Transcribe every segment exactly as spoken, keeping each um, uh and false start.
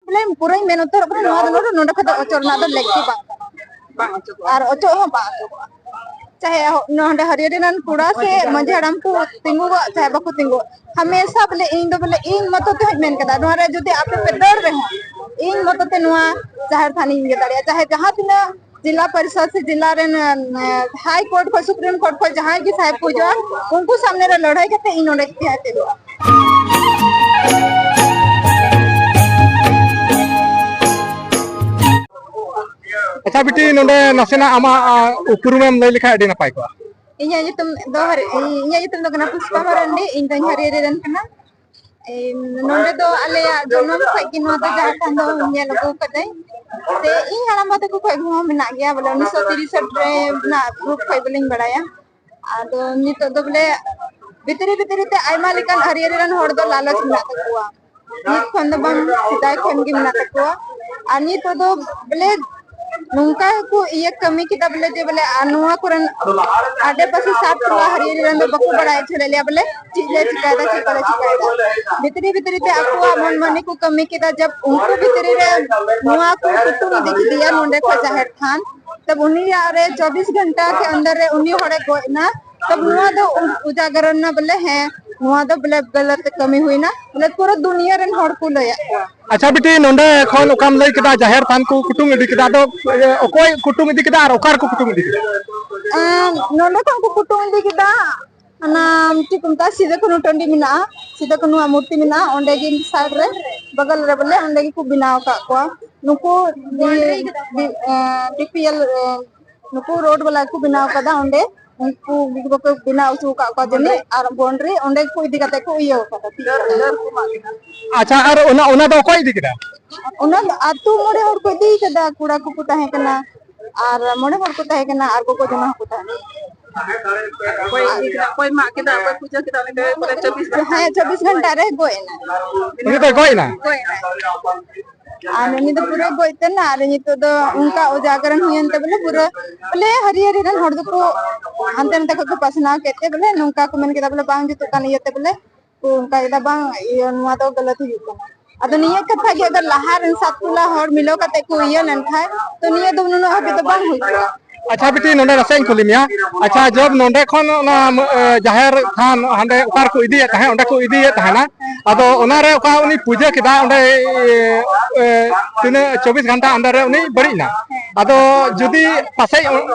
ᱵᱚᱞᱮ ᱯᱩᱨᱟᱹᱧ ᱢᱮᱱ ᱩᱛᱟᱹᱨᱚᱜ ᱠᱟᱱᱟ, ᱱᱚᱣᱟ ᱫᱚ ᱱᱚᱰᱮ, ᱱᱚᱰᱮ ᱠᱷᱚᱱ ᱫᱚ ᱚᱪᱚᱜ ᱨᱮᱱᱟᱜ ᱫᱚ ᱞᱟᱹᱠᱛᱤ ᱵᱟᱝ ᱠᱟᱱᱟ᱾ ᱵᱟᱝ ᱚᱪᱚᱜᱚᱜᱼᱟ᱾ ᱟᱨ ᱚᱪᱚᱜ ᱦᱚᱸ ᱵᱟᱝ ᱚᱪᱚᱜᱚᱜᱼᱟ᱾ ᱪᱟᱦᱮ ᱱᱚᱰᱮ ᱦᱟᱹᱨᱭᱟᱹᱲᱤ ᱨᱮᱱ ᱠᱚᱲᱟ ᱥᱮ ᱢᱟᱹᱡᱷᱤ ᱦᱟᱲᱟᱢ ᱠᱚ ᱛᱤᱸᱜᱩ ᱜᱚᱜ ᱪᱟᱦᱮ ᱵᱟᱠᱚ ᱛᱤᱸᱜᱩ, ᱦᱟᱢᱮᱥᱟ ᱵᱚᱞᱮ ᱤᱧ ᱫᱚ ᱵᱚᱞᱮ ᱤᱧ ᱢᱚᱛᱚ ᱛᱮ ᱦᱚᱸᱧ ᱢᱮᱱ ᱠᱟᱫᱟ, ᱱᱚᱣᱟ ᱨᱮ ᱡᱩᱫᱤ ᱟᱯᱮ ᱯᱮ ᱫᱟᱹᱲ ᱨᱮᱦᱚᱸ ᱤᱧ ᱢᱚᱛᱚ ᱛᱮ ᱱᱚᱣᱟ ᱡᱟᱦᱮᱨ ᱛᱷᱟᱱ ᱤᱧ ᱤᱭᱟᱹ ᱫᱟᱲᱮᱭᱟᱜᱼᱟ᱾ ᱪᱟᱦᱮ ᱡᱟᱦᱟᱸ ᱛᱤᱱᱟᱹᱜ ᱡᱤᱞᱟ ᱯᱚᱨᱤᱥᱚᱫ ᱥᱮ ᱡᱤᱞᱟ ᱨᱮᱱ, ᱮ, ᱦᱟᱭ ᱠᱳᱨᱴ ᱠᱷᱚᱱ, ᱥᱩᱯᱨᱤᱢ ᱠᱳᱨᱴ ᱠᱷᱚᱱ ᱡᱟᱦᱟᱸᱭ ᱜᱮ ᱥᱟᱦᱮᱵ ᱠᱚ ᱦᱤᱡᱩᱜᱼᱟ, ᱩᱱᱠᱩ ᱥᱟᱢᱱᱮ ᱨᱮ ᱞᱟᱹᱲᱦᱟᱹᱭ ᱠᱟᱛᱮ ᱤᱧ ᱱᱚᱰᱮ ᱜᱮ ᱛᱟᱦᱮᱸ ᱩᱛᱟᱹᱨᱚᱜᱼᱟ᱾ ᱟᱪᱪᱷᱟ ᱵᱤᱴᱤ, ᱱᱚᱰᱮ ᱱᱟᱥᱮᱱᱟᱜ ᱟᱢᱟᱜ, ᱟ, ᱩᱯᱨᱩᱢᱮᱢ ᱞᱟᱹᱭ ᱞᱮᱠᱷᱟᱱ ᱟᱹᱰᱤ ᱱᱟᱯᱟᱭ ᱠᱚᱜᱼᱟ᱾ ᱤᱧᱟᱹᱜ ᱧᱩᱛᱩᱢ ᱫᱚ ᱦᱟᱨ-, ᱤᱧᱟᱹᱜ ᱧᱩᱛᱩᱢ ᱫᱚ ᱠᱟᱱᱟ ᱯᱩᱥᱯᱟ ᱢᱟᱨᱟᱱᱰᱤ, ᱤᱧ ᱫᱚᱧ ᱦᱟᱹᱨᱭᱟᱹᱲᱤ ᱨᱮᱱ ᱠᱟᱱᱟ᱾ ᱮᱢ, ᱱᱚᱰᱮ ᱫᱚ ᱟᱞᱮᱭᱟᱜ ᱡᱚᱱᱚᱢ ᱠᱷᱚᱡ ᱜᱮ ᱱᱚᱣᱟ ᱫᱚ ᱡᱟᱦᱮᱨ ᱛᱷᱟᱱ ᱫᱚ ᱧᱮᱞ ᱟᱹᱜᱩ ᱠᱟᱹᱫᱟᱹᱧ᱾ ᱥᱮ ᱤᱧ ᱦᱟᱲᱟᱢ ᱵᱟ ᱛᱟᱠᱚ ᱠᱷᱚᱡ ᱦᱚᱸ ᱢᱮᱱᱟᱜ ᱜᱮᱭᱟ, ᱵᱚᱞᱮ ᱩᱱᱤᱥᱥᱚ ᱛᱤᱨᱤᱥ ᱨᱮ ᱨᱮᱱᱟᱜ ᱜᱨᱩᱯ ᱠᱷᱚᱡ ᱵᱚᱞᱮᱧ ᱵᱟᱲᱟᱭᱟ᱾ ᱟᱫᱚ ᱱᱤᱛᱚᱜ ᱫᱚ ᱵᱚᱞᱮ ᱵᱷᱤᱛᱨᱤ ᱵᱷᱤᱛᱨᱤ ᱛᱮ ᱟᱭᱢᱟ ᱞᱮᱠᱟᱱ ᱦᱟᱹᱨᱭᱟᱹᱲᱤ ᱨᱮᱱ ᱦᱚᱲ ᱫᱚ ᱞᱟᱞᱚᱪ ᱢᱮᱱᱟᱜ ᱛᱟᱠᱚᱣᱟ᱾ ᱱᱤᱛ ᱠᱷᱚᱱ ᱫᱚ ᱵᱟᱝ, ᱥᱮᱫᱟᱭ ᱠᱷᱚᱱ ᱜᱮ ᱢᱮᱱᱟᱜ ᱛᱟᱠᱚᱣᱟ᱾ ᱟᱨ ᱱᱤᱛᱚᱜ ᱫᱚ ᱵᱚᱞᱮ ᱱᱚᱝᱠᱟ ᱠᱚ ᱤᱭᱟᱹ ᱠᱟᱹᱢᱤ ᱠᱮᱫᱟ ᱵᱚᱞᱮ, ᱡᱮ ᱵᱚᱞᱮ ᱟᱨ ᱱᱚᱣᱟ ᱠᱚᱨᱮᱱ ᱟᱰᱮ ᱯᱟᱥᱮ ᱥᱟᱛ ᱴᱚᱞᱟ ᱦᱟᱹᱨᱭᱟᱹᱲᱤ ᱨᱮᱱ ᱫᱚ ᱵᱟᱠᱚ ᱵᱟᱲᱟᱭ ᱦᱚᱪᱚ ᱞᱮᱫ ᱞᱮᱭᱟ ᱵᱚᱞᱮ ᱪᱮᱫ ᱞᱮ ᱪᱤᱠᱟᱭᱮᱫᱟ, ᱪᱮᱫ ᱵᱟᱞᱮ ᱪᱤᱠᱟᱭᱮᱫᱟ᱾ ᱵᱷᱤᱛᱨᱤ ᱵᱷᱤᱛᱨᱤ ᱛᱮ ᱟᱠᱚᱣᱟᱜ ᱢᱚᱱ ᱢᱟᱹᱱᱤ ᱠᱚ ᱠᱟᱹᱢᱤ ᱠᱮᱫᱟ᱾ ᱡᱟᱵ ᱩᱱᱠᱩ ᱵᱷᱤᱛᱨᱤ ᱨᱮ ᱱᱚᱣᱟ ᱠᱚ ᱠᱩᱴᱩᱢ ᱤᱫᱤ ᱠᱮᱫᱮᱭᱟ ᱱᱚᱰᱮ ᱠᱷᱚᱱ ᱡᱟᱦᱮᱨ ᱛᱷᱟᱱ, ᱛᱚᱵ ᱩᱱᱤᱭᱟᱜ ᱨᱮ ᱪᱚᱵᱵᱤᱥ ᱜᱷᱚᱱᱴᱟ ᱠᱮ ᱟᱱᱫᱟᱨ ᱨᱮ ᱩᱱᱤ ᱦᱚᱲᱮ ᱜᱚᱡ ᱮᱱᱟ᱾ ᱛᱚᱵ ᱱᱚᱣᱟ ᱫᱚ ᱩ-, ᱩᱡᱟᱜᱚᱨ ᱮᱱᱟ ᱵᱚᱞᱮ, ᱦᱮᱸ, ᱱᱚᱣᱟ ᱫᱚ ᱵᱚᱞᱮ ᱜᱟᱞᱟᱛ ᱠᱟᱹᱢᱤ ᱦᱩᱭᱱᱟ, ᱵᱚᱞᱮ ᱯᱩᱨᱟᱹ ᱫᱩᱱᱤᱭᱟᱹ ᱨᱮᱱ ᱦᱚᱲ ᱠᱚ ᱞᱟᱹᱭᱟᱫ ᱠᱚᱣᱟ᱾ ᱟᱪᱪᱷᱟ ᱵᱤᱴᱤ, ᱱᱚᱰᱮ ᱠᱷᱚᱱ ᱚᱠᱟᱢ ᱞᱟᱹᱭ ᱠᱮᱫᱟ ᱡᱟᱦᱮᱨ ᱛᱷᱟᱱ ᱠᱚ ᱠᱩᱴᱩᱢ ᱤᱫᱤ ᱠᱮᱫᱟ, ᱟᱫᱚ, ᱮ, ᱚᱠᱚᱭ ᱠᱩᱴᱩᱢ ᱤᱫᱤ ᱠᱮᱫᱟ ᱟᱨ ᱚᱠᱟ ᱨᱮᱠᱚ ᱠᱩᱴᱩᱢ ᱤᱫᱤ ᱠᱮᱫᱟ? ᱮᱸ, ᱱᱚᱰᱮ ᱠᱷᱚᱱ ᱠᱚ ᱠᱩᱴᱩᱢ ᱤᱫᱤ ᱠᱮᱫᱟ, ᱚᱱᱟ ᱪᱮᱫ ᱠᱚ ᱢᱮᱛᱟᱜᱼᱟ, ᱥᱤᱫᱩ ᱠᱟᱹᱱᱦᱩ ᱴᱟᱺᱰᱤ ᱢᱮᱱᱟᱜᱼᱟ, ᱥᱤᱫᱩ ᱠᱟᱹᱱᱦᱩᱣᱟᱜ ᱢᱩᱨᱛᱤ ᱢᱮᱱᱟᱜᱼᱟ, ᱚᱸᱰᱮ ᱜᱮ ᱥᱟᱭᱤᱰ ᱨᱮ, ᱵᱟᱜᱟᱞ ᱨᱮ ᱵᱚᱞᱮ, ᱚᱸᱰᱮ ᱜᱮᱠᱚ ᱵᱮᱱᱟᱣ ᱟᱠᱟᱫ ᱠᱚᱣᱟ᱾ ᱱᱩᱠᱩ ᱵᱤ-, ᱵᱤ-, ᱮᱸ, ᱵᱤ ᱯᱤ ᱮᱞ, ᱮᱸ, ᱱᱩᱠᱩ ᱨᱳᱰ ᱵᱟᱞᱟ ᱠᱚ ᱵᱮᱱᱟᱣ ᱠᱟᱫᱟ ᱚᱸᱰᱮ, ᱩᱱᱠᱩ ᱜᱮ ᱵᱟᱠᱚ ᱵᱮᱱᱟᱣ ᱦᱚᱪᱚ ᱟᱠᱟᱫ ᱠᱚᱣᱟ ᱡᱟᱹᱱᱤᱡ, ᱟᱨ ᱵᱟᱣᱩᱱᱰᱟᱨᱤ ᱚᱸᱰᱮ ᱠᱚ ᱤᱫᱤ ᱠᱟᱛᱮ ᱠᱚ ᱤᱭᱟᱹ ᱟᱠᱟᱫᱟ᱾ ᱟᱪᱪᱷᱟ, ᱟᱨ ᱚᱱᱟ, ᱚᱱᱟ ᱫᱚ ᱚᱠᱚᱭ ᱤᱫᱤ ᱠᱮᱫᱟ? ᱚᱱᱟ ᱫᱚ ᱟᱹᱛᱩ ᱢᱚᱬᱮ ᱦᱚᱲ ᱠᱚ ᱤᱫᱤ ᱠᱟᱫᱟ, ᱠᱚᱲᱟ ᱠᱚᱠᱚ ᱛᱟᱦᱮᱸ ᱠᱟᱱᱟ, ᱟᱨ ᱢᱚᱬᱮ ᱦᱚᱲ ᱠᱚ ᱛᱟᱦᱮᱸ ᱠᱟᱱᱟ, ᱟᱨ ᱜᱚᱜᱚ ᱡᱚᱱᱟ ᱦᱚᱸᱠᱚ ᱛᱟᱦᱮᱸ ᱠᱟᱱᱟ᱾ ᱚᱠᱚᱭ ᱤᱫᱤ ᱠᱮᱫᱟ, ᱚᱠᱚᱭ ᱢᱟᱜ ᱠᱮᱫᱟ, ᱚᱠᱚᱭ ᱯᱩᱡᱟᱹ ᱠᱮᱫᱟ, ᱩᱱᱤ ᱫᱚ ᱵᱚᱞᱮ ᱪᱚᱵᱵᱤᱥ ᱜᱷᱚᱱᱴᱟ ᱦᱮᱸ, ᱪᱚᱵᱵᱤᱥ ᱜᱷᱚᱱᱴᱟ ᱨᱮ ᱜᱚᱡ ᱮᱱᱟ᱾ ᱩᱱᱤ ᱫᱚᱭ ᱜᱚᱡ ᱮᱱᱟ? ᱜᱚᱡ ᱮᱱᱟᱭ᱾ ᱟᱨ ᱩᱱᱤ ᱫᱚ ᱯᱩᱨᱟᱹ ᱜᱚᱡ ᱩᱛᱟᱹᱨ ᱮᱱᱟ, ᱟᱨ ᱱᱤᱛᱚᱜ ᱫᱚ ᱚᱱᱠᱟ ᱩᱡᱟᱜᱚᱨᱚᱱ ᱦᱩᱭᱮᱱ ᱛᱮ ᱵᱚᱞᱮ ᱯᱩᱨᱟᱹ, ᱵᱚᱞᱮ ᱦᱟᱹᱨᱭᱟᱹᱲᱤ ᱨᱮᱱ ᱦᱚᱲ ᱫᱚᱠᱚ ᱦᱟᱱᱛᱮ ᱱᱟᱛᱮ ᱠᱷᱚᱡ ᱠᱚ ᱯᱟᱥᱱᱟᱣ ᱠᱮᱫ ᱛᱮ ᱵᱚᱞᱮ ᱱᱚᱝᱠᱟ ᱠᱚ ᱢᱮᱱ ᱠᱮᱫᱟ ᱵᱚᱞᱮ ᱵᱟᱝ ᱡᱩᱛᱩᱜ ᱠᱟᱱ ᱤᱭᱟᱹᱛᱮ ᱵᱚᱞᱮ ᱠᱚ ᱚᱱᱠᱟ ᱠᱮᱫᱟ, ᱵᱟᱝ, ᱤᱭᱟᱹ, ᱱᱚᱣᱟ ᱫᱚ ᱜᱟᱞᱟᱛ ᱦᱩᱭᱩᱜ ᱠᱟᱱᱟ᱾ ᱟᱫᱚ ᱱᱤᱭᱟᱹ ᱠᱟᱛᱷᱟ ᱜᱮ ᱟᱜᱟᱨ ᱞᱟᱦᱟ ᱨᱮᱱ ᱥᱟᱛ ᱴᱚᱞᱟ ᱦᱚᱲ ᱢᱤᱞᱟᱹᱣ ᱠᱟᱛᱮ ᱠᱚ ᱤᱭᱟᱹ ᱞᱮᱱᱠᱷᱟᱱ, ᱛᱚ ᱱᱤᱭᱟᱹ ᱫᱚ ᱱᱩᱱᱟᱹᱜ ᱦᱟᱹᱵᱤᱡ ᱫᱚ ᱵᱟᱝ ᱦᱩᱭ ᱠᱚᱜᱼᱟ᱾ ᱟᱪᱪᱷᱟ ᱵᱤᱴᱤ, ᱱᱚᱰᱮ ᱱᱟᱥᱮ ᱤᱧ ᱠᱩᱞᱤ ᱢᱮᱭᱟ᱾ ᱟᱪᱪᱷᱟ, ᱡᱚᱵ ᱱᱚᱰᱮ ᱠᱷᱚᱱ ᱚᱱᱟ, ᱮ, ᱡᱟᱦᱮᱨ ᱛᱷᱟᱱ ᱦᱟᱸᱰᱮ ᱚᱠᱟ ᱨᱮᱠᱚ ᱤᱫᱤᱭᱮᱫ ᱛᱟᱦᱮᱱᱟ, ᱚᱸᱰᱮ ᱠᱚ ᱤᱫᱤᱭᱮᱫ ᱛᱟᱦᱮᱱᱟ, ᱟᱫᱚ ᱚᱱᱟᱨᱮ ᱚᱠᱟ ᱩᱱᱤ ᱯᱩᱡᱟᱹ ᱠᱮᱫᱟ ᱚᱸᱰᱮ, ᱮ, ᱮ, ᱛᱤᱱᱟᱹᱜ ᱪᱚᱵᱵᱤᱥ ᱜᱷᱚᱱᱴᱟ under ᱨᱮ ᱩᱱᱤ ᱵᱟᱹᱲᱤᱡ ᱮᱱᱟ᱾ ᱟᱫᱚ ᱡᱩᱫᱤ ᱯᱟᱥᱮᱡ,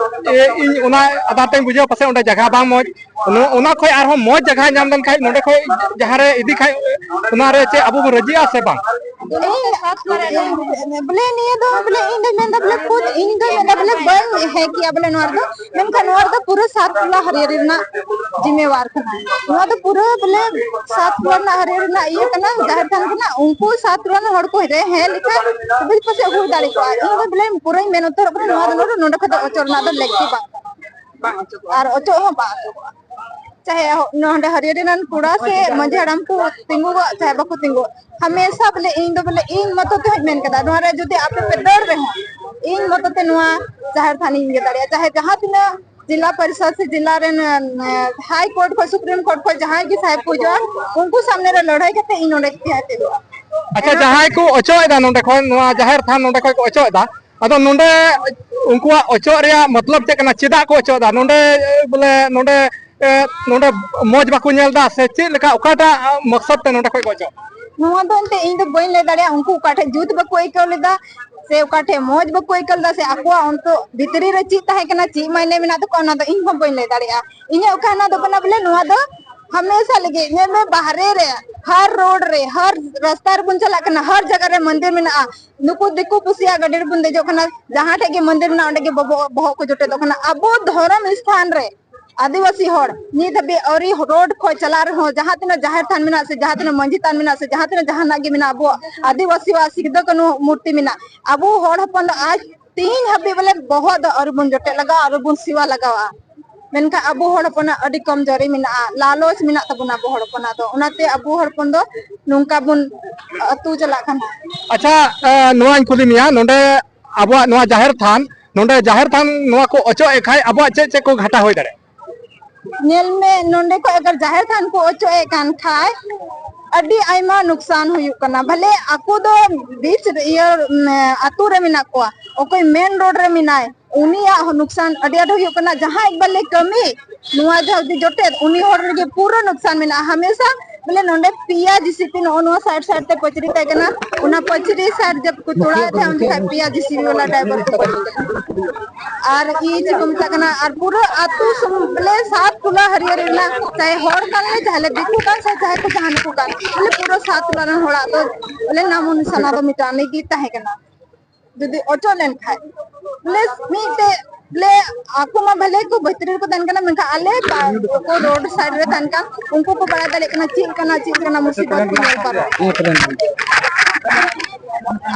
ᱮ, ᱤᱧ ᱚᱱᱟ ᱟᱫᱷᱟᱨ ᱛᱮᱧ ᱵᱩᱡᱷᱟᱹᱣᱟ, ᱯᱟᱥᱮᱡ ᱚᱸᱰᱮ ᱡᱟᱭᱜᱟ ᱵᱟᱝ ᱢᱚᱡᱽ, ᱚᱱᱟ, ᱚᱱᱟ ᱠᱷᱚᱡ ᱟᱨᱦᱚᱸ ᱢᱚᱡᱽ ᱡᱟᱭᱜᱟ ᱧᱟᱢ ᱞᱮᱱᱠᱷᱟᱡ, ᱱᱚᱰᱮ ᱠᱷᱚᱡ ᱡᱟᱦᱟᱸ ᱨᱮ ᱤᱫᱤ ᱠᱷᱟᱡ, ᱚᱱᱟ ᱨᱮ ᱪᱮᱫ ᱟᱵᱚ ᱵᱚᱱ ᱨᱟᱹᱡᱤᱜᱼᱟ ᱥᱮ ᱵᱟᱝ? ᱤᱧ, ᱵᱚᱞᱮ ᱱᱤᱭᱟᱹ ᱫᱚ ᱵᱚᱞᱮ ᱤᱧ ᱫᱚᱧ ᱢᱮᱱᱫᱟ ᱵᱚᱞᱮ ᱠᱷᱩᱫ ᱤᱧ ᱫᱚᱧ ᱢᱮᱱᱫᱟ ᱵᱚᱞᱮ ᱵᱟᱹᱧ ᱦᱮᱸ ᱠᱮᱭᱟ ᱵᱚᱞᱮ ᱱᱚᱣᱟ ᱨᱮᱫᱚ, ᱢᱮᱱᱠᱷᱟᱱ ᱱᱚᱣᱟ ᱨᱮᱫᱚ ᱯᱩᱨᱟᱹ ᱥᱟᱛ ᱴᱚᱞᱟ ᱦᱟᱹᱨᱭᱟᱹᱲᱤ ᱨᱮᱱᱟᱜ ᱡᱤᱢᱮᱣᱟᱨ ᱠᱟᱱᱟ᱾ ᱱᱚᱣᱟ ᱫᱚ ᱯᱩᱨᱟᱹ ᱵᱚᱞᱮ ᱥᱟᱛ ᱴᱚᱞᱟ ᱨᱮᱱᱟᱜ ᱦᱟᱹᱨᱭᱟᱹᱲ ᱨᱮᱱᱟᱜ ᱤᱭᱟᱹ ᱠᱟᱱᱟ, ᱡᱟᱦᱮᱨ ᱛᱷᱟᱱ ᱠᱟᱱᱟ᱾ ᱩᱱᱠᱩ ᱥᱟᱛ ᱴᱚᱞᱟ ᱨᱮᱱ ᱦᱚᱲ ᱠᱚ ᱦᱮᱡ ᱞᱮᱠᱷᱟᱱ ᱛᱚᱵᱮ ᱯᱟᱥᱮᱡ ᱦᱩᱭ ᱫᱟᱲᱮ ᱠᱚᱜᱼᱟ᱾ ᱤᱧ ᱫᱚ ᱵᱚᱞᱮ ᱯᱩᱨᱟᱹᱧ ᱢᱮᱱ ᱩᱛᱟᱹᱨᱚᱜ ᱠᱟᱱᱟ, ᱱᱚᱣᱟ ᱫᱚ ᱱᱚᱰᱮ, ᱱᱚᱰᱮ ᱠᱷᱚᱱ ᱫᱚ ᱚᱪᱚᱜ ᱨᱮᱱᱟᱜ ᱫᱚ ᱞᱟᱹᱠᱛᱤ ᱵᱟᱝ ᱠᱟᱱᱟ᱾ ᱵᱟᱝ ᱚᱪᱚᱜᱚᱜᱼᱟ᱾ ᱟᱨ ᱚᱪᱚᱜ ᱦᱚᱸ ᱵᱟᱝ ᱚᱪᱚᱜᱚᱜᱼᱟ᱾ ᱪᱟᱦᱮ ᱱᱚᱰᱮ ᱦᱟᱹᱨᱭᱟᱹᱲᱤ ᱨᱮᱱ ᱠᱚᱲᱟ ᱥᱮ ᱢᱟᱹᱡᱷᱤ ᱦᱟᱲᱟᱢ ᱠᱚ ᱛᱤᱸᱜᱩ ᱠᱚᱜ ᱪᱟᱦᱮ ᱵᱟᱠᱚ ᱛᱤᱸᱜᱩ, ᱦᱟᱢᱮᱥᱟ ᱵᱚᱞᱮ ᱤᱧ ᱫᱚ ᱵᱚᱞᱮ ᱤᱧ ᱢᱚᱛᱚ ᱛᱮᱦᱚᱸᱧ ᱢᱮᱱ ᱠᱟᱫᱟ, ᱱᱚᱣᱟ ᱨᱮ ᱡᱩᱫᱤ ᱟᱯᱮ ᱯᱮ ᱫᱟᱹᱲ ᱨᱮᱦᱚᱸ ᱤᱧ ᱢᱚᱛᱚ ᱛᱮ ᱱᱚᱣᱟ ᱡᱟᱦᱮᱨ ᱛᱷᱟᱱ ᱤᱧ ᱤᱭᱟᱹ ᱫᱟᱲᱮᱭᱟᱜᱼᱟ᱾ ᱪᱟᱦᱮ ᱡᱟᱦᱟᱸ ᱛᱤᱱᱟᱹᱜ ᱡᱮᱞᱟ ᱯᱚᱨᱤᱥᱚᱫ ᱥᱮ ᱡᱮᱞᱟ ᱨᱮᱱ, ᱮ, high court ᱠᱷᱚᱱ, supreme court ᱠᱷᱚᱱ ᱡᱟᱦᱟᱸᱭ ᱜᱮ ᱥᱟᱦᱮᱵ ᱠᱚ ᱦᱤᱡᱩᱜᱼᱟ, ᱩᱱᱠᱩ ᱥᱟᱢᱱᱮ ᱨᱮ ᱞᱟᱹᱲᱦᱟᱹᱭ ᱠᱟᱛᱮ ᱤᱧ ᱱᱚᱰᱮ ᱡᱟᱦᱮᱨ ᱛᱮ ᱫᱩᱲᱩᱵᱼᱟ᱾ ᱟᱪᱪᱷᱟ, ᱡᱟᱦᱟᱸᱭ ᱠᱚ ᱚᱪᱚᱜ ᱮᱫᱟ ᱱᱚᱰᱮ ᱠᱷᱚᱱ, ᱱᱚᱣᱟ ᱡᱟᱦᱮᱨ ᱛᱷᱟᱱ ᱱᱚᱰᱮ ᱠᱷᱚᱱ ᱠᱚ ᱚᱪᱚᱜ ᱮᱫᱟ, ᱟᱫᱚ ᱱᱚᱰᱮ ᱩᱱᱠᱩᱣᱟᱜ ᱚᱪᱚᱜ ᱨᱮᱭᱟᱜ ᱢᱚᱛᱞᱚᱵ ᱪᱮᱫ ᱠᱟᱱᱟ? ᱪᱮᱫᱟᱜ ᱠᱚ ᱚᱪᱚᱜ ᱮᱫᱟ? ᱱᱚᱰᱮ, ᱵᱚᱞᱮ, ᱱᱚᱰᱮ, ᱮ, ᱱᱚᱰᱮ ᱢᱚᱡᱽ ᱵᱟᱠᱚ ᱧᱮᱞ ᱮᱫᱟ ᱥᱮ ᱪᱮᱫ ᱞᱮᱠᱟ, ᱚᱠᱟᱴᱟᱜ ᱢᱚᱠᱥᱚᱫ ᱛᱮ ᱱᱚᱰᱮ ᱠᱷᱚᱱ ᱠᱚ ᱚᱪᱚᱜ? ᱱᱚᱣᱟ ᱫᱚ ᱮᱱᱛᱮ ᱤᱧ ᱫᱚ ᱵᱟᱹᱧ ᱞᱟᱹᱭ ᱫᱟᱲᱮᱭᱟᱜᱼᱟ, ᱩᱱᱠᱩ ᱚᱠᱟ ᱴᱷᱮᱡ ᱡᱩᱛ ᱵᱟᱠᱚ ᱟᱹᱭᱠᱟᱹᱣ ᱞᱮᱫᱟ ᱥᱮ ᱚᱠᱟ ᱴᱷᱮᱡ ᱢᱚᱡᱽ ᱵᱟᱠᱚ ᱟᱹᱭᱠᱟᱹᱣ ᱞᱮᱫᱟ ᱥᱮ ᱟᱠᱚᱣᱟᱜ ᱚᱱᱛᱚ ᱵᱷᱤᱛᱨᱤ ᱨᱮ ᱪᱮᱫ ᱛᱟᱦᱮᱸ ᱠᱟᱱᱟ, ᱪᱮᱫ ᱢᱟᱭᱱᱮ ᱢᱮᱱᱟᱜ ᱛᱟᱠᱚᱣᱟ, ᱚᱱᱟ ᱫᱚ ᱤᱧ ᱦᱚᱸ ᱵᱟᱹᱧ ᱞᱟᱹᱭ ᱫᱟᱲᱮᱭᱟᱜᱼᱟ᱾ ᱤᱧᱟᱹᱜ ᱚᱠᱟ ᱚᱱᱟ ᱫᱚ ᱠᱟᱱᱟ ᱵᱚᱞᱮ ᱱᱚᱣᱟ ᱫᱚ ᱦᱟᱢᱮᱥᱟ ᱞᱟᱹᱜᱤᱫ ᱧᱮᱞ ᱢᱮ, ᱵᱟᱦᱨᱮ ᱨᱮ, ᱦᱟᱨ ᱨᱳᱰ ᱨᱮ, ᱦᱟᱨ ᱨᱟᱥᱛᱟ ᱨᱮᱵᱚᱱ ᱪᱟᱞᱟᱜ ᱠᱟᱱᱟ, ᱦᱟᱨ ᱡᱟᱭᱜᱟ ᱨᱮ ᱢᱚᱱᱫᱤᱨ ᱢᱮᱱᱟᱜᱼᱟ᱾ ᱱᱩᱠᱩ ᱫᱤᱠᱩ ᱯᱩᱥᱤᱭᱟᱜ ᱜᱟᱹᱰᱤ ᱨᱮᱵᱚᱱ ᱫᱮᱡᱚᱜ ᱠᱟᱱᱟ, ᱡᱟᱦᱟᱸ ᱴᱷᱮᱡ ᱜᱮ ᱢᱚᱱᱫᱤᱨ ᱢᱮᱱᱟᱜᱼᱟ, ᱚᱸᱰᱮ ᱜᱮ ᱵᱚᱵᱚ-, ᱵᱚᱦᱚᱜ ᱠᱚ ᱡᱚᱴᱮᱫᱚᱜ ᱠᱟᱱᱟ᱾ ᱟᱵᱚ ᱫᱷᱚᱨᱚᱢ ᱥᱛᱷᱟᱱ ᱨᱮ ᱟᱹᱫᱤᱵᱟᱹᱥᱤ ᱦᱚᱲ ᱱᱤᱛ ᱦᱟᱹᱵᱤᱡ ᱟᱹᱣᱨᱤ ᱨᱳᱰ ᱠᱷᱚᱡ ᱪᱟᱞᱟᱜ ᱨᱮᱦᱚᱸ, ᱡᱟᱦᱟᱸ ᱛᱤᱱᱟᱹᱜ ᱡᱟᱦᱮᱨ ᱛᱷᱟᱱ ᱢᱮᱱᱟᱜ ᱥᱮ ᱡᱟᱦᱟᱸ ᱛᱤᱱᱟᱹᱜ ᱢᱟᱹᱡᱷᱤ ᱛᱷᱟᱱ ᱢᱮᱱᱟᱜ ᱥᱮ ᱡᱟᱦᱟᱸ ᱛᱤᱱᱟᱹᱜ ᱡᱟᱦᱟᱱᱟᱜ ᱜᱮ ᱢᱮᱱᱟᱜ, ᱟᱵᱚᱣᱟᱜ ᱟᱹᱫᱤᱵᱟᱹᱥᱤᱣᱟᱜ ᱥᱤᱫᱩ ᱠᱟᱹᱱᱦᱩ ᱢᱩᱨᱛᱤ ᱢᱮᱱᱟᱜ, ᱟᱵᱚ ᱦᱚᱲ ᱦᱚᱯᱚᱱ ᱫᱚ ᱟᱡ ᱛᱤᱦᱤᱧ ᱦᱟᱹᱵᱤᱡ ᱵᱚᱞᱮ ᱵᱚᱦᱚᱜ ᱫᱚ ᱟᱹᱣᱨᱤ ᱵᱚᱱ ᱡᱚᱴᱮᱫ ᱞᱟᱜᱟᱣᱟ, ᱟᱹᱣᱨᱤ ᱵᱚᱱ ᱥᱮᱵᱟ ᱞᱟᱜᱟᱣᱟ᱾ ᱢᱮᱱᱠᱷᱟᱱ ᱟᱵᱚ ᱦᱚᱲ ᱦᱚᱯᱚᱱᱟᱜ ᱟᱹᱰᱤ ᱠᱚᱢ ᱡᱚᱨᱤ ᱢᱮᱱᱟᱜᱼᱟ, ᱞᱟᱞᱚᱪ ᱢᱮᱱᱟᱜ ᱛᱟᱵᱚᱱᱟ ᱟᱵᱚ ᱦᱚᱲ ᱦᱚᱯᱚᱱᱟᱜ ᱫᱚ, ᱚᱱᱟᱛᱮ ᱟᱵᱚ ᱦᱚᱲ ᱦᱚᱯᱚᱱ ᱫᱚ ᱱᱚᱝᱠᱟ ᱵᱚᱱ ᱟᱹᱛᱩ ᱪᱟᱞᱟᱜ ᱠᱟᱱᱟ᱾ ᱟᱪᱪᱷᱟ, ᱮ, ᱱᱚᱣᱟᱧ ᱠᱩᱞᱤ ᱢᱮᱭᱟ, ᱱᱚᱰᱮ ᱟᱵᱚᱣᱟᱜ ᱱᱚᱣᱟ ᱡᱟᱦᱮᱨ ᱛᱷᱟᱱ, ᱱᱚᱰᱮ ᱡᱟᱦᱮᱨ ᱛᱷᱟᱱ ᱱᱚᱣᱟ ᱠᱚ ᱚᱪᱚᱜ ᱮᱫ ᱠᱷᱟᱡ ᱟᱵᱚᱣᱟᱜ ᱪᱮᱫ ᱪᱮᱫ ᱠᱚ ᱜᱷᱟᱴᱟ ᱦᱩᱭ ᱫᱟᱲᱮᱭᱟᱜᱼᱟ? ᱧᱮᱞ ᱢᱮ, ᱱᱚᱰᱮ ᱠᱷᱚᱡ ᱟᱜᱟᱨ ᱡᱟᱦᱮᱨ ᱛᱷᱟᱱ ᱠᱚ ᱚᱪᱚᱜ ᱮᱫ ᱠᱟᱱ ᱠᱷᱟᱡ, ᱟᱹᱰᱤ ᱟᱭᱢᱟ ᱱᱩᱠᱥᱟᱱ ᱦᱩᱭᱩᱜ ᱠᱟᱱᱟ᱾ ᱵᱷᱟᱞᱮ ᱟᱠᱚ ᱫᱚ ᱵᱤᱪ ᱤᱭᱟᱹ, ᱢ, ᱟᱛᱳ ᱨᱮ ᱢᱮᱱᱟᱜ ᱠᱚᱣᱟ, ᱚᱠᱚᱭ ᱢᱮᱱ ᱨᱳᱰ ᱨᱮ ᱢᱮᱱᱟᱭ, ᱩᱱᱤᱭᱟᱜ ᱦᱚᱸ ᱱᱩᱠᱥᱟᱱ ᱟᱹᱰᱤ ᱟᱸᱴ ᱦᱩᱭᱩᱜ ᱠᱟᱱᱟ᱾ ᱡᱟᱦᱟᱸᱭ ᱵᱚᱞᱮ ᱠᱟᱹᱢᱤ, ᱱᱚᱣᱟ ᱡᱟᱦᱟᱸ ᱡᱩᱫᱤ ᱡᱚᱴᱮᱫ, ᱩᱱᱤ ᱦᱚᱲ ᱨᱮᱜᱮ ᱯᱩᱨᱟᱹ ᱱᱩᱠᱥᱟᱱ ᱢᱮᱱᱟᱜᱼᱟ᱾ ᱦᱟᱢᱮᱥᱟ ᱵᱚᱞᱮ ᱱᱚᱰᱮ ᱯᱮᱭᱟ ᱡᱤᱥᱤᱯᱤ ᱱᱚᱜᱼᱚ ᱱᱚᱣᱟ ᱥᱟᱭᱤᱰ ᱥᱟᱭᱤᱰ ᱛᱮ ᱯᱟᱹᱪᱨᱤ ᱛᱟᱦᱮᱸ ᱠᱟᱱᱟ, ᱚᱱᱟ ᱯᱟᱹᱪᱨᱤ ᱥᱟᱭᱤᱰ ᱡᱟᱵ ᱠᱚ ᱛᱚᱲᱟᱣᱮᱫ ᱛᱟᱦᱮᱸᱫ, ᱩᱱ ᱡᱚᱠᱷᱟᱡ ᱯᱮᱭᱟ ᱡᱤᱥᱤᱯᱤ ᱵᱟᱞᱟ ᱰᱨᱟᱭᱵᱷᱟᱨ ᱠᱚ ᱯᱟᱹᱪᱨᱤ ᱠᱟᱱᱟ᱾ ᱟᱨ ᱤᱭᱟᱹ ᱪᱮᱫ ᱠᱚ ᱢᱮᱛᱟᱜ ᱠᱟᱱᱟ, ᱟᱨ ᱯᱩᱨᱟᱹ ᱟᱹᱛᱩ ᱥᱩᱢᱩᱝ ᱵᱚᱞᱮ ᱥᱟᱛ ᱴᱚᱞᱟ ᱦᱟᱹᱨᱭᱟᱹᱲ ᱨᱮᱱᱟᱜ, ᱪᱟᱦᱮ ᱦᱚᱲ ᱠᱟᱱ ᱞᱮ, ᱪᱟᱦᱮ ᱞᱮ ᱫᱤᱠᱩ ᱠᱟᱱ, ᱥᱮ ᱡᱟᱦᱟᱸᱭ ᱠᱚ ᱡᱟᱦᱟᱸ ᱠᱚ ᱠᱟᱱ, ᱵᱚᱞᱮ ᱯᱩᱨᱟᱹ ᱥᱟᱛ ᱴᱚᱞᱟ ᱨᱮᱱ ᱦᱚᱲᱟᱜ ᱫᱚ ᱵᱚᱞᱮ ᱱᱟᱢᱚ ᱱᱤᱥᱟᱱᱟ ᱫᱚ ᱢᱤᱫᱴᱟᱝ ᱜᱮ ᱛᱟᱦᱮᱸ ᱠᱟᱱᱟ᱾ ᱡᱩᱫᱤ ᱚᱪᱚᱜ ᱞᱮᱱᱠᱷᱟᱡ, ᱵᱚᱞᱮ ᱢᱤᱫᱴᱮᱡ, ᱵᱚᱞᱮ ᱟᱠᱚ ᱢᱟ ᱵᱷᱟᱞᱮ ᱠᱚ ᱵᱷᱤᱛᱨᱤ ᱨᱮᱠᱚ ᱛᱟᱦᱮᱱ ᱠᱟᱱᱟ, ᱢᱮᱱᱠᱷᱟᱱ ᱟᱞᱮ ᱯᱟ-, ᱠᱚ ᱨᱳᱰ ᱥᱟᱭᱤᱰ ᱨᱮ ᱛᱟᱦᱮᱱ ᱠᱟᱱ, ᱩᱱᱠᱩ ᱠᱚ ᱵᱟᱲᱟᱭ ᱫᱟᱲᱮᱭᱟᱜ ᱠᱟᱱᱟ ᱪᱮᱫ ᱞᱮᱠᱟᱱᱟ, ᱪᱮᱫ ᱞᱮᱠᱟᱱᱟ ᱢᱩᱥᱤᱵᱚᱛ ᱠᱚ ᱧᱮᱞ ᱯᱟᱨᱚᱢ᱾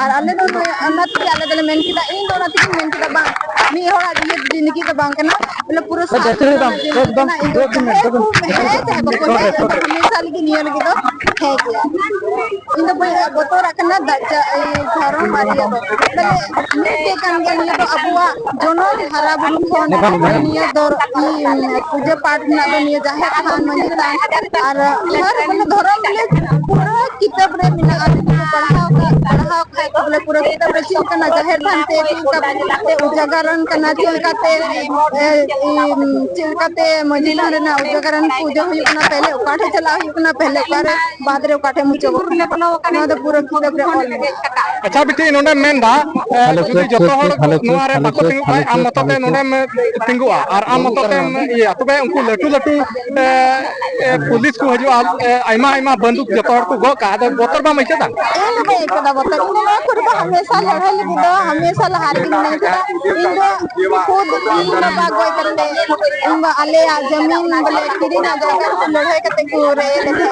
ᱟᱨ ᱟᱞᱮ ᱫᱚ ᱱᱚᱜᱼᱚᱭ ᱚᱱᱟ ᱛᱮᱜᱮ ᱟᱞᱮ ᱫᱚᱞᱮ ᱢᱮᱱ ᱠᱮᱫᱟ, ᱤᱧ ᱫᱚ ᱚᱱᱟ ᱛᱮᱜᱮᱧ ᱢᱮᱱ ᱠᱮᱫᱟ, ᱵᱟᱝ, ᱢᱤᱫ ᱦᱚᱲᱟᱜ ᱡᱤᱭᱚᱱ ᱡᱤᱱᱫᱜᱤ ᱫᱚ ᱵᱟᱝ ᱠᱟᱱᱟ, ᱵᱚᱞᱮ ᱯᱩᱨᱟᱹ ᱥᱟᱛ ᱡᱟᱹᱥᱛᱤ ᱫᱚ ᱦᱚᱲᱟᱜ ᱵᱟᱝ, ᱡᱤᱭᱚᱱ ᱮᱠᱫᱚᱢ, ᱠᱟᱱᱟ᱾ ᱤᱧ ᱫᱚ ᱮᱠᱫᱚᱢ, ᱪᱟᱦᱮ ᱮᱠᱫᱚᱢ, ᱠᱚ ᱦᱮᱡ ᱮᱠᱫᱚᱢ, ᱪᱟᱦᱮ ᱵᱟᱠᱚ ᱮᱠᱫᱚᱢ᱾ ᱦᱮᱡ, ᱤᱧ ᱫᱚ ᱦᱟᱢᱮᱥᱟ ᱞᱟᱹᱜᱤᱫ ᱱᱤᱭᱟᱹ ᱞᱟᱹᱜᱤᱫ ᱫᱚ ᱦᱮᱸ ᱜᱮᱭᱟ᱾ ᱤᱧ ᱫᱚ ᱵᱟᱹᱧ ᱵᱚᱛᱚᱨᱟᱜ ᱠᱟᱱᱟ ᱫᱟᱜ ᱡᱟ-, ᱤᱭᱟᱹ, ᱫᱷᱚᱨᱚᱢ ᱟᱨ ᱤᱭᱟᱹ ᱫᱚ᱾ ᱵᱚᱞᱮ ᱢᱤᱫᱴᱮᱡ ᱠᱟᱱ ᱜᱮᱭᱟ, ᱱᱤᱭᱟᱹ ᱫᱚ ᱟᱵᱚᱣᱟᱜ ᱡᱚᱱᱚᱢ ᱦᱟᱨᱟ ᱵᱩᱨᱩ ᱠᱷᱚᱱ ᱱᱤᱭᱟᱹ ᱫᱚ, ᱤᱭᱟᱹ, ᱯᱩᱡᱟᱹ ᱯᱟᱴ ᱨᱮᱱᱟᱜ ᱫᱚ ᱱᱤᱭᱟᱹ ᱡᱟᱦᱮᱨ ᱛᱷᱟᱱ, ᱢᱟᱹᱡᱷᱤ ᱛᱷᱟᱱ, ᱟᱨ ᱦᱟᱨ ᱢᱟᱱᱮ ᱫᱷᱚᱨᱚᱢ ᱵᱚᱞᱮ ᱯᱩᱨᱟᱹ ᱠᱤᱛᱟᱹᱵ ᱨᱮ ᱢᱮᱱᱟᱜᱼᱟ, ᱡᱩᱫᱤ ᱠᱚ ᱯᱟᱲᱦᱟᱣ ᱠᱟᱜ, ᱯᱟᱲᱦᱟᱣ ᱠᱷᱟᱡ ᱠᱚ ᱵᱚᱞᱮ ᱯᱩᱨᱟᱹ ᱠᱤᱛᱟᱹᱵ ᱨᱮ ᱪᱮᱫ ᱠᱟᱱᱟ, ᱡᱟᱦᱮᱨ ᱛᱷᱟᱱ ᱛᱮ ᱪᱮᱫ ᱞᱮᱠᱟ ᱛᱮ ᱩᱡᱟᱜᱟᱨᱚᱱ ᱠᱟᱱᱟ, ᱪᱮᱫ ᱞᱮᱠᱟᱛᱮ, ᱮ, ᱤ, ᱪᱮᱫ ᱞᱮᱠᱟᱛᱮ ᱢᱟᱹᱡᱷᱤ ᱛᱷᱟᱱ ᱨᱮᱱᱟᱜ ᱩᱡᱟᱜᱟᱨᱚᱱ ᱯᱩᱡᱟᱹ ᱦᱩᱭᱩᱜ ᱠᱟᱱᱟ, ᱯᱮᱦᱞᱮ ᱚᱠᱟ ᱴᱷᱮᱡ ᱪᱟᱞᱟᱜ ᱦᱩᱭᱩᱜ ᱠᱟᱱᱟ, ᱯᱮᱦᱞᱮ ᱚᱠᱟᱨᱮ ᱵᱟᱫ ᱨᱮ ᱚᱠᱟ ᱴᱷᱮᱡ ᱢᱩᱪᱟᱹᱫᱚᱜ ᱠᱟᱱᱟ, ᱱᱚᱣᱟ ᱫᱚ ᱯᱩᱨᱟᱹ ᱠᱤᱛᱟᱹᱵ ᱨᱮ ᱚᱞ ᱢᱮᱱᱟᱜᱼᱟ᱾ ᱟᱪᱪᱷᱟ ᱵᱤᱴᱤ, ᱱᱚᱰᱮᱢ ᱢᱮᱱᱫᱟ, ᱮ, ᱦᱮᱞᱳ, ᱡᱩᱫᱤ ᱪᱮᱠ, ᱡᱚᱛᱚ ᱪᱮᱠ, ᱦᱚᱲ ᱦᱮᱞᱳ, ᱪᱮᱠ, ᱱᱚᱣᱟ ᱨᱮ ᱦᱮᱞᱳ, ᱵᱟᱠᱚ ᱪᱮᱠ, ᱛᱤᱸᱜᱩ ᱦᱮᱞᱳ, ᱠᱷᱟᱡ, ᱟᱢ ᱪᱮᱠ, ᱢᱚᱛᱚ ᱦᱮᱞᱳ, ᱛᱮᱢ ᱪᱮᱠ᱾ ᱛᱤᱸᱜᱩᱜᱼᱟ ᱟᱨ ᱟᱢ ᱢᱚᱛᱚ ᱛᱮᱢ ᱤᱭᱟᱹᱭᱟ, ᱛᱚᱵᱮ ᱩᱱᱠᱩ ᱞᱟᱹᱴᱩ ᱞᱟᱹᱴᱩ, ᱮ, ᱮ, ᱯᱩᱞᱤᱥ ᱠᱚ ᱦᱤᱡᱩᱜᱼᱟ, ᱮ, ᱟᱭᱢᱟ ᱟᱭᱢᱟ ᱵᱟᱱᱫᱩᱠ ᱡᱚᱛᱚ ᱦᱚᱲ ᱠᱚ ᱜᱚᱜ ᱠᱟᱜᱼᱟ, ᱟᱫᱚ ᱵᱚᱛᱚᱨ ᱵᱟᱢ ᱟᱹᱭᱠᱟᱹᱣ ᱫᱟ? ᱤᱧ ᱫᱚ ᱵᱟᱹᱧ ᱟᱹᱭᱠᱟᱹᱣ ᱫᱟ ᱵᱚᱛᱚᱨ᱾ ᱤᱧ ᱫᱚ ᱱᱚᱣᱟ ᱠᱚᱨᱮ ᱫᱚ ᱦᱟᱢᱮᱥᱟ ᱞᱟᱹᱲᱦᱟᱹᱭ ᱞᱟᱹᱜᱤᱫ ᱫᱚ ᱦᱟᱢᱮᱥᱟ ᱞᱟᱦᱟ ᱨᱮᱜᱮ ᱢᱤᱱᱟᱹᱧ ᱠᱟᱫᱟ᱾ ᱤᱧ ᱫᱚ ᱠᱷᱩᱫ ᱤᱧ ᱵᱟᱵᱟ ᱜᱚᱡ ᱠᱟᱛᱮ, ᱤᱧ ᱵᱟ ᱟᱞᱮᱭᱟᱜ ᱡᱟᱢᱤᱱ ᱵᱚᱞᱮ ᱠᱤᱨᱤᱧ ᱨᱮᱱᱟᱜ ᱡᱟᱭᱜᱟ ᱠᱚ ᱞᱟᱹᱲᱦᱟᱹᱭ ᱠᱟᱛᱮ ᱠᱚ ᱨᱮᱡ ᱞᱮᱫᱟ᱾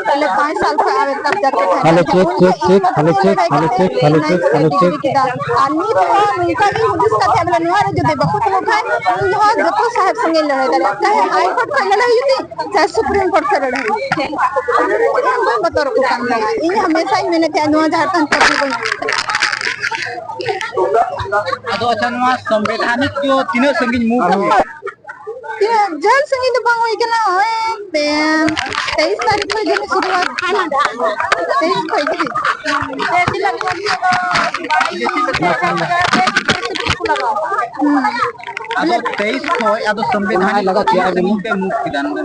ᱛᱟᱦᱞᱮ ᱯᱟᱸᱪ ᱥᱟᱞ ᱠᱷᱚᱱ ᱟᱨ ᱮᱠᱫᱚᱢ ᱡᱟᱨ ᱠᱟᱛᱷᱟ hello, check, check, check, hello, check, hello, check, hello, check, hello, check. ᱟᱨ ᱱᱤᱛ ᱦᱚᱸ ᱱᱚᱝᱠᱟ ᱜᱮ ᱦᱩᱫᱤᱥ ᱠᱟᱛᱮ ᱵᱚᱞᱮ ᱱᱚᱣᱟ ᱨᱮ ᱡᱩᱫᱤ ᱵᱟᱠᱚ ᱛᱤᱸᱜᱩ ᱠᱷᱟᱱ ᱤᱧ ᱦᱚᱸ ᱡᱚᱛᱚ ᱥᱟᱦᱮᱵ ᱥᱚᱸᱜᱮᱧ ᱞᱟᱹᱲᱦᱟᱹᱭ ᱫᱟᱲᱮᱭᱟᱜᱼᱟ, ᱪᱟᱦᱮ ᱦᱟᱭ ᱠᱳᱨᱴ ᱠᱷᱚᱱ ᱞᱟᱹᱲᱦᱟᱹᱭ ᱦᱩᱭᱩᱜ ᱛᱤᱧ, ᱪᱟᱦᱮ ᱥᱩᱯᱨᱤᱢ ᱠᱳᱨᱴ ᱠᱷᱚᱱ ᱞᱟᱹᱲᱦᱟᱹᱭ ᱦᱩᱭᱩᱜ ᱛᱤᱧ᱾ ᱤᱧ ᱵᱟᱹᱧ ᱵᱚᱛᱚᱨᱚᱜ ᱠᱟᱱ ᱛᱟᱦᱮᱱᱟ, ᱤᱧ ᱦᱟᱢᱮᱥᱟᱧ ᱢᱮᱱᱮᱫ ᱛᱟᱦᱮᱸᱫ ᱱᱚᱣᱟ ᱡᱷᱟᱲᱠᱷᱚᱸᱰ ᱪᱟᱹᱠᱨᱤ ᱵᱟᱹᱧ ᱧᱟᱢ ᱠᱟᱫᱟ᱾ ᱟᱫᱚ ᱟᱪᱪᱷᱟ, ᱱᱚᱣᱟ ᱥᱚᱝᱵᱤᱫᱷᱟᱱᱤᱠ ᱫᱚ ᱛᱤᱱᱟᱹᱜ ᱥᱟᱺᱜᱤᱧ ᱢᱩᱵᱷ ᱦᱩᱭ ᱟᱠᱟᱱᱟ? ᱛᱤᱱᱟᱹᱜ ᱡᱷᱟᱹᱞ ᱥᱟᱺᱜᱤᱧ ᱫᱚ ᱵᱟᱝ ᱦᱩᱭ ᱠᱟᱱᱟ, ᱳᱭ ᱯᱮ, ᱛᱮᱭᱤᱥ ᱛᱟᱹᱨᱤᱠᱷ ᱠᱷᱚᱱ ᱡᱟᱹᱱᱤᱡ ᱥᱩᱨᱩᱜᱼᱟ᱾ ᱛᱮᱭᱤᱥ ᱠᱷᱚᱱ ᱜᱮ᱾ ᱦᱩᱸ᱾ ᱟᱫᱚ ᱛᱮᱭᱤᱥ ᱠᱷᱚᱱ ᱟᱫᱚ ᱥᱚᱝᱵᱤᱫᱷᱟᱱᱤᱠ ᱞᱟᱜᱟ ᱠᱮᱭᱟ ᱟᱨ ᱯᱮ ᱢᱩᱠ ᱠᱮᱫᱟ ᱱᱚᱰᱮ᱾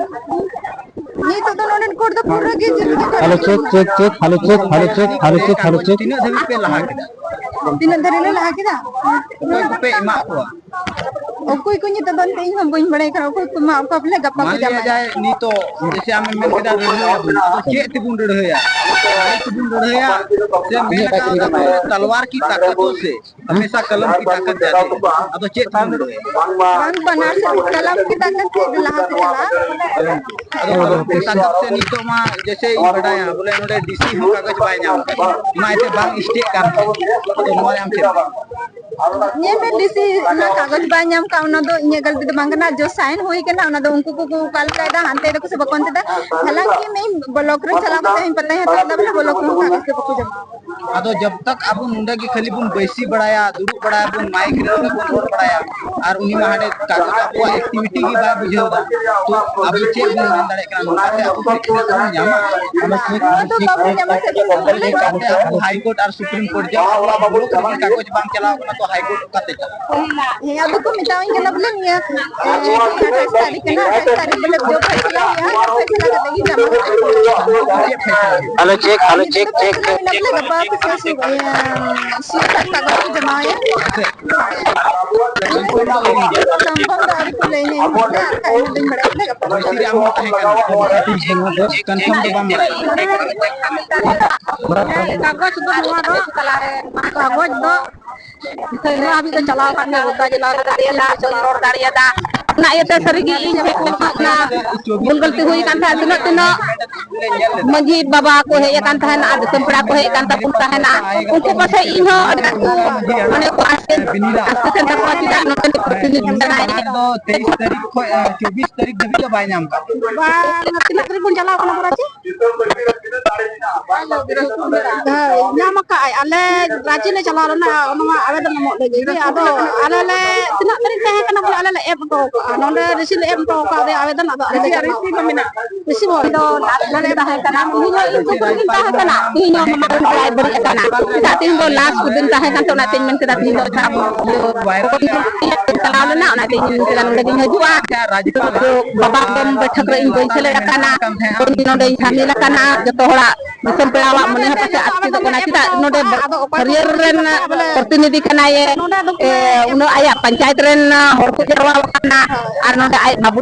ᱱᱤᱛᱚᱜ ᱫᱚ ᱱᱚᱰᱮᱱ ᱠᱳᱨᱴ ᱫᱚ ᱯᱩᱨᱟᱹ ᱜᱮ ᱡᱮᱞ ᱨᱮᱜᱮ ᱠᱚ hello, check, check, check, hello, check, hello, check, hello, check, hello, check. ᱛᱤᱱᱟᱹᱜ ᱫᱷᱟᱹᱵᱤᱡ ᱯᱮ ᱞᱟᱦᱟ ᱠᱮᱫᱟ? ᱛᱤᱱᱟᱹᱜ ᱫᱷᱟᱹᱨᱤᱡ ᱞᱮ ᱞᱟᱦᱟ ᱠᱮᱫᱟ? ᱚᱠᱚᱭ ᱠᱚᱯᱮ ᱮᱢᱟᱜ ᱠᱚᱣᱟ? ᱚᱠᱚᱭ ᱠᱚ ᱱᱤᱛᱚᱜ ᱫᱚ ᱮᱱᱛᱮ ᱤᱧ ᱦᱚᱸ ᱵᱟᱹᱧ ᱵᱟᱲᱟᱭ ᱠᱟᱱᱟ, ᱚᱠᱚᱭ ᱠᱚ ᱮᱢᱟᱜ ᱠᱚᱣᱟ ᱵᱚᱞᱮ ᱜᱟᱯᱟ ᱠᱚ ᱢᱟᱱ ᱞᱤᱭᱟ ᱡᱟᱢᱟᱭᱟ᱾ ᱡᱟᱭ ᱱᱤᱛᱚᱜ ᱡᱮᱥᱮ ᱟᱢᱮᱢ ᱢᱮᱱ ᱠᱮᱫᱟ ᱞᱟᱹᱲᱦᱟᱹᱭ ᱟᱵᱚᱱ, ᱟᱫᱚ ᱪᱮᱫ ᱛᱮᱵᱚᱱ ᱞᱟᱹᱲᱦᱟᱹᱭᱟ? ᱪᱮᱫ ᱛᱮᱵᱚᱱ ᱞᱟᱹᱲᱦᱟᱹᱭᱟ? ᱥᱮ ᱢᱮᱱ ᱠᱟᱜ ᱛᱟᱞᱣᱟᱨ ᱠᱤ ᱛᱟᱠᱛ ᱥᱮ ᱦᱟᱢᱮᱥᱟ ᱠᱟᱞᱟᱢ ᱠᱤ ᱛᱟᱠᱛ ᱡᱟᱫᱮ᱾ ᱟᱫᱚ ᱪᱮᱫ ᱛᱮᱵᱚᱱ ᱞᱟᱹᱲᱦᱟᱹᱭᱟ? ᱵᱟᱝ ᱵᱟᱱᱟᱨ ᱥᱮᱫ ᱠᱟᱞᱟᱢ ᱠᱤ ᱛᱟᱠᱛ ᱛᱮ ᱞᱟᱦᱟ ᱥᱮᱫ ᱪᱟᱞᱟᱜᱼᱟ᱾ ᱟᱫᱚ ᱠᱟᱞᱟᱢ ᱠᱤ ᱛᱟᱠᱛ ᱥᱮ ᱱᱤᱛᱚᱜ ᱢᱟ ᱡᱮᱥᱮ ᱤᱧ ᱵᱟᱰᱟᱭᱟ ᱵᱚᱞᱮ ᱱᱚᱰᱮ ᱰᱤᱥᱤ ᱦᱚᱸ ᱠᱟᱜᱚᱡᱽ ᱵᱟᱭ ᱧᱟᱢ ᱠᱟᱫᱟ, ᱚᱱᱟ ᱤᱭᱟᱹᱛᱮ ᱵᱟᱝ ᱥᱴᱮᱜ ᱠᱟᱱ ᱛᱟᱦᱮᱸᱫ᱾ ᱟᱫᱚ ᱱᱚᱣᱟ ᱨᱮ ᱟᱢ ᱪᱮᱫ ᱮᱢ ᱢᱮᱱᱟ? ᱧᱮᱞ ᱢᱮ ᱰᱤᱥᱤ ᱚᱱᱟ ᱠᱟᱜᱚᱡᱽ ᱵᱟᱭ ᱧᱟᱢ ᱠᱟᱜ, ᱚᱱᱟ ᱫᱚ ᱤᱧᱟᱹᱜ ᱜᱟᱞᱛᱤ ᱫᱚ ᱵᱟᱝ ᱠᱟᱱᱟ᱾ ᱡᱚ ᱥᱟᱭᱤᱱ ᱦᱩᱭ ᱠᱟᱱᱟ, ᱚᱱᱟ ᱫᱚ ᱩᱱᱠᱩ ᱠᱚᱠᱚ ᱚᱠᱟ ᱞᱮᱠᱟᱭᱮᱫᱟ, ᱦᱟᱱᱛᱮ ᱫᱟᱠᱚ ᱥᱮ ᱵᱟᱠᱚ ᱦᱟᱱᱛᱮ ᱫᱟ᱾ ᱦᱟᱞᱟᱝᱠᱤ ᱤᱧ ᱵᱞᱚᱠ ᱨᱮ ᱪᱟᱞᱟᱣ ᱠᱟᱛᱮ ᱤᱧ ᱯᱟᱛᱟᱧ ᱦᱟᱛᱟᱣ ᱮᱫᱟ ᱵᱚᱞᱮ ᱵᱞᱚᱠ ᱨᱮᱦᱚᱸ ᱠᱟᱜᱚᱡᱽ ᱫᱚ ᱵᱟᱠᱚ ᱡᱚᱢᱟ᱾ ᱟᱫᱚ ᱡᱚᱵ ᱛᱟᱠ ᱟᱵᱚ ᱱᱚᱰᱮ ᱜᱮ ᱠᱷᱟᱹᱞᱤ ᱵᱚᱱ ᱵᱟᱹᱭᱥᱤ ᱵᱟᱲᱟᱭᱟ, ᱫᱩᱲᱩᱵ ᱵᱟᱲᱟᱭᱟᱵᱚᱱ, ᱢᱟᱭᱤᱠ ᱨᱮ ᱵᱚᱱ ᱨᱚᱲ ᱵᱟᱲᱟᱭᱟ, ᱟᱨ ᱩᱱᱤ ᱢᱟ ᱦᱟᱸᱰᱮ ᱠᱟᱜᱚᱡᱽ ᱟᱠᱚᱣᱟᱜ ᱮᱠᱴᱤᱵᱷᱤᱴᱤ ᱜᱮ ᱵᱟᱭ ᱵᱩᱡᱷᱟᱹᱣ ᱮᱫᱟ᱾ ᱛᱚ ᱟᱵᱚ ᱪᱮᱫ ᱵᱚᱱ ᱢᱮᱱ ᱫᱟᱲᱮᱭᱟᱜ ᱠᱟᱱᱟ? ᱱᱚᱝᱠᱟᱛᱮ ᱟᱵᱚ ᱪᱮᱫ ᱵᱚᱱ ᱧᱟᱢᱟ? ᱟᱵᱚ ᱪᱮᱫ ᱵᱚᱱ ᱪᱮᱫ ᱵᱚᱱ ᱧᱟᱢᱟ? ᱱᱚᱝᱠᱟᱛᱮ ᱟᱵᱚ ᱦᱟᱭ ᱠᱳᱨᱴ ᱟᱨ ᱥᱩᱯᱨᱤᱢ ᱠᱳᱨᱴ ᱡᱟᱦᱟᱸ ᱟᱵᱚᱣᱟᱜ ᱵᱞᱚᱠ ᱨᱮᱜᱮ ᱠᱟᱜᱚᱡᱽ ᱵᱟᱝ ᱪᱟᱞᱟᱣ ᱠᱟᱱᱟ, ᱛᱚ ᱦᱟᱭ ᱠᱳᱨᱴ ᱚᱠᱟᱛᱮ ᱪᱟᱞᱟᱜᱼᱟ? ᱦᱮᱸ, ᱟᱫᱚ ᱠᱚ ᱢᱮᱛᱟᱣᱟᱹᱧ ᱠᱟᱱᱟ ᱵᱚᱞᱮ ᱱᱤᱭᱟᱹ, ᱮ, ᱟᱴᱷᱟᱥ ᱛᱟᱹᱨᱤᱠᱷ ᱠᱟᱱᱟ, ᱟᱴᱷᱟᱥ ᱛᱟᱹᱨᱤᱠᱷ ᱵᱚᱞᱮ ᱡᱚ ᱯᱷᱟᱭᱥᱟᱞᱟ ᱦᱩᱭᱩᱜᱼᱟ, ᱚᱱᱟ ᱯᱷᱟᱭᱥᱟᱞᱟ ᱠᱟᱛᱮ ᱜᱮ ᱡᱟᱢᱟ ᱠᱟᱜᱼᱟ᱾ Hello, check, hello, check, check, check. ᱢᱮᱱᱟ ᱵᱚᱞᱮ ᱜᱟᱯᱟ ᱯᱮ ᱥᱮ ᱥᱩ-, ᱤᱭᱟᱹ, ᱥᱩᱭ ᱠᱟᱜ ᱠᱟᱜᱚᱡᱽ ᱠᱚ ᱡᱚᱢᱟᱣᱟᱭᱟ᱾ ᱠᱚᱱᱯᱷᱟᱨᱢ ᱫᱚ ᱟᱹᱣᱨᱤ ᱠᱚ ᱞᱟᱹᱭᱟᱹᱧᱟᱹ ᱤᱧ ᱫᱚ ᱦᱟᱸᱜ, ᱠᱷᱟᱡ ᱤᱧ ᱫᱚᱧ ᱵᱟᱲᱟᱭᱟ ᱵᱚᱞᱮ ᱜᱟᱯᱟ᱾ ᱠᱚᱱᱯᱷᱟᱨᱢ ᱫᱚ ᱵᱟᱢ ᱵᱟᱲᱟᱭᱟ᱾ ᱠᱟᱜᱚᱡᱽ ᱫᱚ ᱱᱚᱣᱟ ᱫᱚ ᱠᱟᱜᱚᱡᱽ ᱫᱚ ᱱᱤᱛᱚᱜ ᱦᱟᱹᱵᱤᱡ ᱫᱚ ᱪᱟᱞᱟᱣ ᱟᱠᱟᱱ ᱜᱮᱭᱟ, ᱜᱚᱴᱟ ᱡᱮᱞᱟ ᱨᱮ ᱫᱟᱜ ᱤᱭᱟᱹ ᱛᱮ ᱪᱟᱞᱟᱣ ᱨᱚᱲ ᱫᱟᱲᱮᱭᱟᱫᱟ᱾ ᱚᱱᱟ ᱤᱭᱟᱹᱛᱮ ᱥᱟᱹᱨᱤᱜᱮ ᱤᱧ ᱦᱚᱸ ᱚᱱᱟ ᱵᱷᱩᱞ ᱜᱟᱹᱞᱛᱤ ᱦᱩᱭ ᱟᱠᱟᱱ ᱛᱟᱦᱮᱸᱫ, ᱛᱤᱱᱟᱹᱜ ᱛᱤᱱᱟᱹᱜ ᱢᱟᱹᱡᱷᱤ ᱵᱟᱵᱟ ᱠᱚ ᱦᱮᱡ ᱟᱠᱟᱱ ᱛᱟᱦᱮᱱᱟ, ᱫᱤᱥᱚᱢ ᱯᱮᱲᱟ ᱠᱚ ᱦᱮᱡ ᱟᱠᱟᱱ ᱛᱟᱵᱚᱱ ᱛᱟᱦᱮᱱᱟ, ᱩᱱᱠᱩ ᱯᱟᱥᱮᱡ ᱤᱧ ᱦᱚᱸ ᱟᱹᱰᱤ ᱟᱸᱴ ᱠᱚ ᱢᱟᱱᱮ ᱠᱚ ᱟᱥᱠᱮᱛ, ᱟᱥᱠᱮᱛ ᱮᱱ ᱛᱟᱠᱚᱣᱟ, ᱪᱮᱫᱟᱜ ᱱᱚᱰᱮ ᱱᱤᱛ ᱯᱨᱚᱛᱤᱱᱤᱫᱷᱤ ᱢᱮᱱᱟᱭ᱾ ᱛᱮᱭᱤᱥ ᱛᱟᱹᱨᱤᱠᱷ ᱠᱷᱚᱱ, ᱪᱚᱵᱵᱤᱥ ᱛᱟᱹᱨᱤᱠᱷ ᱫᱷᱟᱹᱵᱤᱡ ᱫᱚ ᱵᱟᱭ ᱧᱟᱢ ᱠᱟᱜ᱾ ᱵᱟᱝ, ᱛᱤᱱᱟᱹᱜ ᱛᱟᱹᱨᱤᱠᱷ ᱵᱚᱱ ᱪᱟᱞᱟᱣ ᱠᱟᱱᱟ ᱵᱚᱞᱮ ᱪᱮ? ᱦᱳᱭ, ᱧᱟᱢ ᱟᱠᱟᱫ ᱟᱭ᱾ ᱟᱞᱮ ᱨᱟᱸᱪᱤ ᱞᱮ ᱪᱟᱞᱟᱣ ᱞᱮᱱᱟ ᱱᱚᱣᱟ ᱟᱵᱮᱫᱚᱱ ᱮᱢᱚᱜ ᱞᱟᱹᱜᱤᱫ ᱜᱮ᱾ ᱟᱫᱚ ᱟᱞᱮ ᱞᱮ ᱛᱤᱱᱟᱹᱜ ᱛᱟᱹᱨᱤᱠᱷ ᱛᱟᱦᱮᱸ ᱠᱟᱱᱟ, ᱵᱚᱞᱮ ᱟᱞᱮ ᱞᱮ ᱮᱢ ᱦᱚᱴᱚ ᱠᱟᱜᱼᱟ᱾ ᱱᱚᱰᱮ ᱨᱤᱥᱤ ᱞᱮ ᱮᱢ ᱦᱚᱴᱚ ᱠᱟᱜ ᱨᱮ ᱟᱵᱮᱫᱚᱱ, ᱟᱫᱚ ᱟᱞᱮ ᱞᱮ ᱪᱟᱞᱟᱣ ᱠᱟᱱᱟ᱾ ᱨᱤᱥᱤ ᱵᱚᱞ ᱫᱚ ᱞᱟᱥ ᱫᱤᱱ ᱛᱟᱦᱮᱸ ᱠᱟᱱᱟ, ᱛᱤᱦᱤᱧ ᱦᱚᱸ ᱤᱧ ᱠᱩᱠᱢᱩ ᱨᱤᱧ ᱛᱟᱦᱮᱸ ᱠᱟᱱᱟ, ᱛᱤᱦᱤᱧ ᱦᱚᱸ ᱢᱟᱢᱟ ᱨᱮᱱ ᱠᱚᱲᱟᱭ ᱵᱟᱹᱲᱤᱡ ᱟᱠᱟᱱᱟ᱾ ᱪᱮᱫᱟᱜ ᱛᱤᱦᱤᱧ ᱫᱚ ᱞᱟᱥ ᱫᱤᱱ ᱛᱟᱦᱮᱸ ᱠᱟᱱ ᱛᱮ ᱚᱱᱟᱛᱤᱧ ᱢᱮᱱ ᱠᱮᱫᱟ ᱛᱤᱦᱤᱧ ᱫᱚ ᱪᱟᱞᱟᱣ ᱞᱮᱱᱟ, ᱚᱱᱟᱛᱮ ᱤᱧ ᱢᱮᱱ ᱠᱮᱫᱟ ᱱᱚᱰᱮ ᱜᱤᱧ ᱦᱤᱡᱩᱜᱼᱟ᱾ ᱟᱫᱚ ᱵᱟᱵᱟ ᱫᱚ ᱵᱳᱭᱴᱷᱚᱠ ᱨᱮ ᱤᱧ ᱵᱟᱹᱧ ᱥᱮᱞᱮᱫ ᱟᱠᱟᱱᱟ, ᱤᱧ ᱱᱚᱰᱮᱧ ᱥᱟᱢᱤᱞ ᱟᱠᱟᱱᱟ᱾ ᱡᱚᱛᱚ ᱦᱚᱲᱟᱜ ᱫᱤᱥᱚᱢ ᱯᱮᱲᱟᱣᱟᱜ ᱢᱚᱱᱮ ᱦᱚᱸ ᱯᱟᱥᱮ ᱟᱥᱠᱮᱛᱚᱜ ᱠᱟᱱᱟ, ᱪᱮᱫᱟᱜ ᱱᱚᱰᱮ ᱦᱟᱹᱨᱭᱟᱹᱲ ᱨᱮᱱ ᱯᱨᱚᱛᱤᱱᱤᱫᱷᱤ ᱠᱟᱱᱟᱭᱮ, ᱮ, ᱩᱱᱟᱹᱜ ᱟᱭᱟᱜ ᱯᱚᱧᱪᱟᱭᱮᱛ ᱨᱮᱱ ᱦᱚᱲ ᱠᱚ ᱡᱟᱨᱣᱟ ᱟᱠᱟᱱᱟ, ᱟᱨ ᱱᱚᱰᱮ ᱟᱡ ᱵᱟᱵᱩ